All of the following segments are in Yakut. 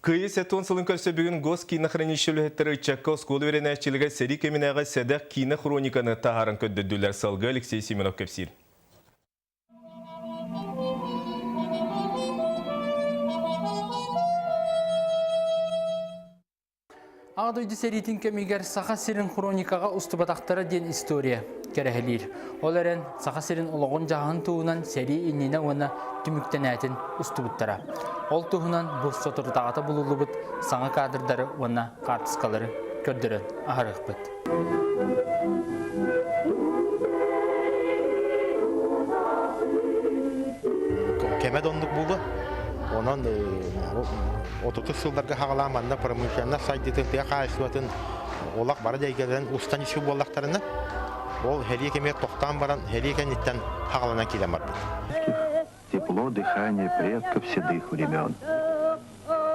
Кыайыы 70 сылын көрсө бүгүн Госкинохранилище үлэһиттэрэ ыччакка оскуола үөрэнээччилэрэ сэрии кэминээҕи сэдэх киинэ хрониканы таһааран көрдөрдүлэр. Салгыы Алексей Семенов кэпсиир. Аҕа дойду сэриитин кэмигэр Саха сирин хроникаҕа устубатахтара диэн история кэрэһэлиир. Ол эрэн Саха сирин олоҕун-дьаһаҕын туһунан сэрии иннинэ уонна түмүктэнээтин устубуттара. Ол туһунан бу соторутааҕыта булуллубут саҥа кадрдары уонна хаартыскалары көрдөрөн аһарыахпыт. Кэмэ да оннук буолуо. Онон отутус сылларга хаҕалаан манна промышленность сайдыытын, тыа хаһаайыстыбатын олох бары эйгэлэрин устан исүү буоллахтарына, ол сэрии кэмигэр тохтоон баран, сэрии кэнниттэн хаҕаланан киирэн барбыт. Тепло дыхание предков седых времен.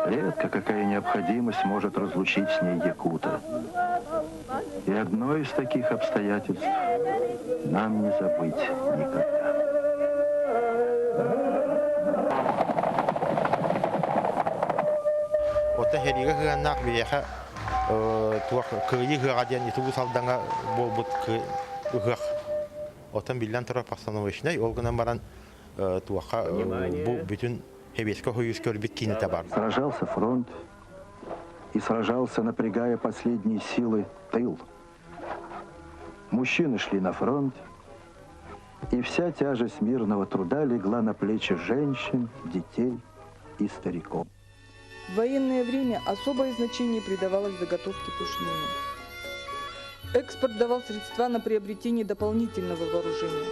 Редко какая необходимость может разлучить с ней якута. И одно из таких обстоятельств нам не забыть никогда. Оттон сэриигэ сыһыаннаах биһиэхэ туох кыайыы ыһыаҕа диэн Итубус Алдаҥа буолбут ыһыах. Оттон биллэн турар постановочнай, ол гынан баран туохха бу бүтүн Сэбиэскэй Союз көрбүт киинэтэ бар. Сражался фронт и сражался, напрягая последние силы, тыл. Мужчины шли на фронт, и вся тяжесть мирного труда легла на плечи женщин, детей и стариков. В военное время особое значение придавалось заготовке пушнины. Экспорт давал средства на приобретение дополнительного вооружения.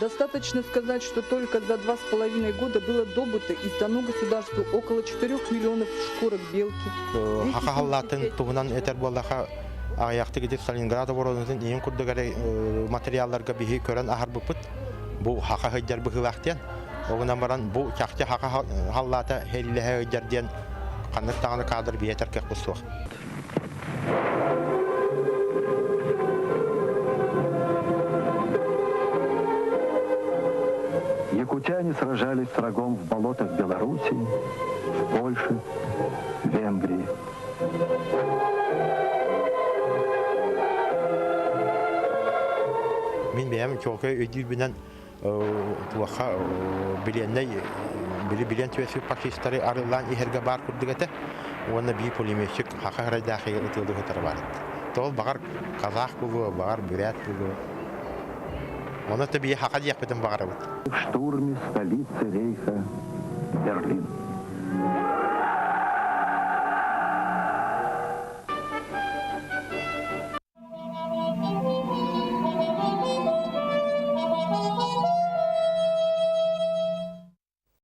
Достаточно сказать, что только за 2,5 года было добыто и сдано государству около 4 миллионов шкурок белки. Хаха халлаатын туһунан этэр буоллаха, аҕыйахтык ити Сталинград оборонатын ийин курдук эрэ материалларга биһи көрөн аһарбыппыт. Бу хаха сылдьар быһыылаах диэн. Ол гынан баран бу чахчы хаха халлаата һэллэһэ сылдьар диэн ханнык даҕаны кадр биэтэр кыахпыт суох. Якутяне сражались с врагом в болотах Белоруссии, в Польше, Венгрии. Мин бэйэм чуолкай өйдүүрбүнэн туохха билиэннэй били билиэн түөсүк фашистары арыллаан иһэргэ баар курдук этэ уонна биир пулеметчик хаха ырайдаахыга ытыалыы сытара баар этэ. Тоҕо баҕар казах буолуо, баҕар бүрээт буолуо. Ону да бии хаха диэхпитин баҕарабыт. В штурме столицы рейха Берлин.